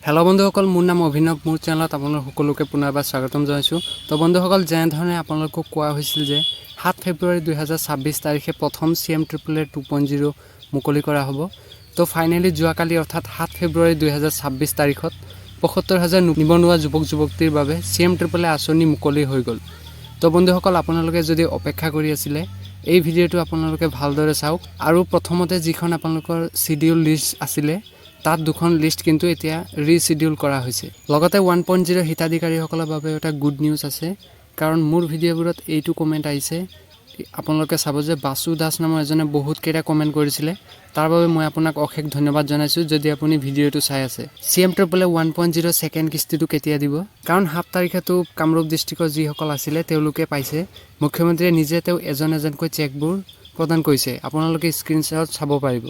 Hello' বন্ধুসকল, মোৰ নাম অভিনৱ। মোৰ চেনেলত আপোনালোক সকলোকে পুনৰবাৰ স্বাগতম জনাইছোঁ। তো বন্ধুসকল, যেনেধৰণে আপোনালোকক কোৱা হৈছিল যে 7 ফেব্ৰুৱাৰী 2026 তাৰিখে প্ৰথম চি এম ট্ৰিপল এ 2.0 মুকলি কৰা হ'ব, তো ফাইনেলি যোৱাকালি অৰ্থাৎ 7 ফেব্ৰুৱাৰী 2026 তাৰিখত 75 হাজাৰ নিবনুৱা যুৱক যুৱতীৰ বাবে চি এম ট্ৰিপল এ আঁচনি মুকলি হৈ গ'ল। তো বন্ধুসকল, আপোনালোকে যদি অপেক্ষা কৰি আছিলে, এই ভিডিঅ'টো আপোনালোকে ভালদৰে চাওক। আৰু প্ৰথমতে যিখন আপোনালোকৰ চিডিউল লিষ্ট আছিলে, তাত দুখন লিষ্ট কিন্তু এতিয়া ৰিচিডিউল কৰা হৈছে। লগতে 1.0 হিতাধিকাৰীসকলৰ বাবে এটা গুড নিউজ আছে, কাৰণ মোৰ ভিডিঅ'বোৰত এইটো কমেণ্ট আহিছে। আপোনালোকে চাব যে বাসু দাস নামৰ এজনে বহুতকেইটা কমেণ্ট কৰিছিলে। তাৰ বাবে মই আপোনাক অশেষ ধন্যবাদ জনাইছোঁ, যদি আপুনি ভিডিঅ'টো চাই আছে। C M triple A 1.0 second কিস্তিটো কেতিয়া দিব? কাৰণ 7 তাৰিখেতো কামৰূপ ডিষ্ট্ৰিক্টৰ যিসকল আছিলে, তেওঁলোকে পাইছে। মুখ্যমন্ত্ৰীয়ে নিজে তেওঁ এজন এজনকৈ চেকবোৰ প্ৰদান কৰিছে। আপোনালোকে স্ক্ৰীনশ্বট চাব পাৰিব।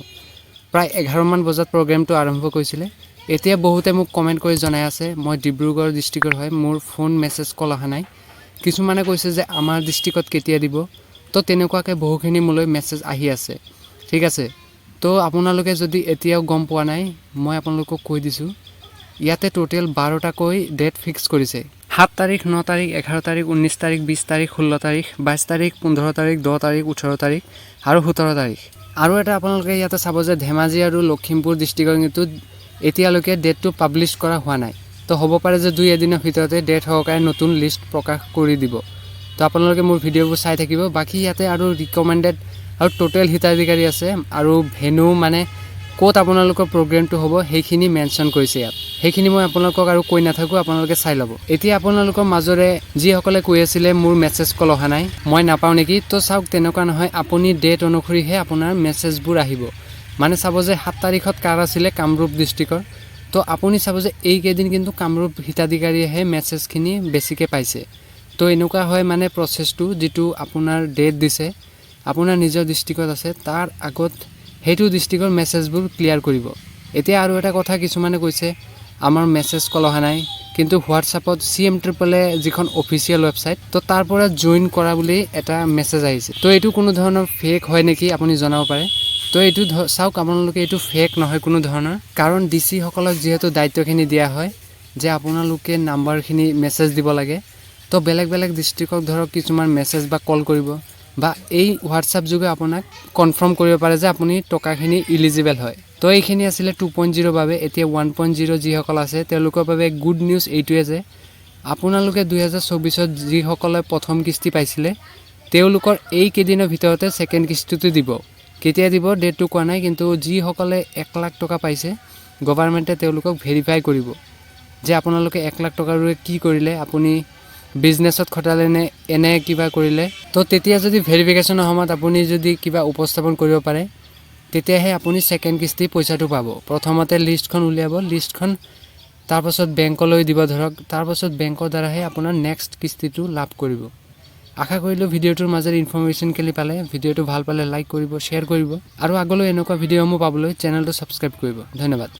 প্ৰায় 11মান বজাত প্ৰগ্ৰেমটো আৰম্ভ কৰিছিলে। এতিয়া বহুতে মোক কমেণ্ট কৰি জনাই আছে, মই ডিব্ৰুগড় ডিষ্ট্ৰিক্টৰ হয়, মোৰ ফোন মেছেজ কল অহা নাই। কিছুমানে কৈছে যে আমাৰ ডিষ্ট্ৰিক্টত কেতিয়া দিব। তো তেনেকুৱাকৈ বহুখিনি মোলৈ মেছেজ আহি আছে। ঠিক আছে, তো আপোনালোকে যদি এতিয়াও গম পোৱা নাই, মই আপোনালোকক কৈ দিছোঁ, ইয়াতে টোটেল 12টাকৈ ডেট ফিক্স কৰিছে। 7 তাৰিখ, 9 তাৰিখ, 11 তাৰিখ, 19 তাৰিখ, 20 তাৰিখ, 16 তাৰিখ, 22 তাৰিখ, 15 তাৰিখ, 10 তাৰিখ, 18 তাৰিখ আৰু 17 তাৰিখ। আৰু এটা আপোনালোকে ইয়াতে চাব যে ধেমাজি আৰু লখিমপুৰ ডিষ্ট্ৰিক্টৰ কিন্তু এতিয়ালৈকে ডেটটো পাব্লিছ কৰা হোৱা নাই। তো হ'ব পাৰে যে দুই এদিনৰ ভিতৰতে ডেট সহকাৰে নতুন লিষ্ট প্ৰকাশ কৰি দিব। তো আপোনালোকে মোৰ ভিডিঅ'বোৰ চাই থাকিব। বাকী ইয়াতে আৰু ৰিকমেণ্ডেড আৰু টোটেল হিতাধিকাৰী আছে আৰু ভেনু, মানে ক'ত আপোনালোকৰ প্ৰগ্ৰেমটো হ'ব, সেইখিনি মেনশ্যন কৰিছে ইয়াত। সেইখিনি মই আপোনালোকক আৰু কৈ নাথাকোঁ, আপোনালোকে চাই ল'ব। এতিয়া আপোনালোকৰ মাজৰে যিসকলে কৈ আছিলে মোৰ মেছেজ কল অহা নাই, মই নাপাওঁ নেকি, তো চাওক, তেনেকুৱা নহয়। আপুনি ডেট অনুসৰিহে আপোনাৰ মেছেজবোৰ আহিব। মানে চাব যে 7 তাৰিখত কাৰ আছিলে কামৰূপ ডিষ্ট্ৰিক্টৰ, তো আপুনি চাব যে এইকেইদিন কিন্তু কামৰূপ হিতাধিকাৰীয়েহে মেছেজখিনি বেছিকৈ পাইছে। তো এনেকুৱা হয়, মানে প্ৰচেছটো যিটো আপোনাৰ ডেট দিছে, আপোনাৰ নিজৰ ডিষ্ট্ৰিক্টত আছে, তাৰ আগত সেইটো ডিষ্ট্ৰিক্টৰ মেছেজবোৰ ক্লিয়াৰ কৰিব। এতিয়া আৰু এটা কথা, কিছুমানে কৈছে আমাৰ মেছেজ কল অহা নাই, কিন্তু হোৱাটছআপত চি এম ট্ৰিপল এ যিখন অফিচিয়েল ৱেবছাইট, তো তাৰ পৰা জইন কৰা বুলি এটা মেছেজ আহিছে। তো এইটো কোনো ধৰণৰ ফেক হয় নেকি, আপুনি জনাব পাৰে। তো এইটো চাওক আপোনালোকে, এইটো ফেক নহয় কোনো ধৰণৰ, কাৰণ ডি চিসকলক যিহেতু দায়িত্বখিনি দিয়া হয় যে আপোনালোকে নাম্বাৰখিনি মেছেজ দিব লাগে, তো বেলেগ বেলেগ ডিষ্ট্ৰিক্টক ধৰক কিছুমান মেছেজ বা কল কৰিব বা এই হোৱাটছআপ যোগে আপোনাক কনফাৰ্ম কৰিব পাৰে যে আপুনি টকাখিনি ইলিজিবল হয়। তো এইখিনি আছিলে 2.0 বাবে। এতিয়া 1.0 যিসকল আছে, তেওঁলোকৰ বাবে গুড নিউজ এইটোৱে যে আপোনালোকে 2024ত যিসকলে প্ৰথম কিস্তি পাইছিলে, তেওঁলোকৰ এইকেইদিনৰ ভিতৰতে ছেকেণ্ড কিস্তিটো দিব। কেতিয়া দিব ডেটটো কোৱা নাই, কিন্তু যিসকলে 1 লাখ টকা পাইছে, গভাৰ্মেণ্টে তেওঁলোকক ভেৰিফাই কৰিব যে আপোনালোকে 1 লাখ টকাটোৰে কি কৰিলে, আপুনি বিজনেছত খটালে নে এনে কিবা কৰিলে। তো তেতিয়া যদি ভেৰিফিকেশ্যনৰ সময়ত আপুনি যদি কিবা উপস্থাপন কৰিব পাৰে, তেতিয়াহে আপুনি ছেকেণ্ড কিস্তি পইচাটো পাব। প্ৰথমতে লিষ্টখন উলিয়াব, লিষ্টখন তাৰপাছত বেংকলৈ দিব ধৰক, তাৰপাছত বেংকৰ দ্বাৰাহে আপোনাৰ নেক্সট কিস্তিটো লাভ কৰিব। আশা কৰিলোঁ ভিডিঅ'টোৰ মাজেৰে ইনফৰ্মেশ্যনখিনি পালে। ভিডিঅ'টো ভাল পালে লাইক কৰিব, শ্বেয়াৰ কৰিব আৰু আগলৈ এনেকুৱা ভিডিঅ'সমূহ পাবলৈ চেনেলটো ছাবস্ক্ৰাইব কৰিব। ধন্যবাদ।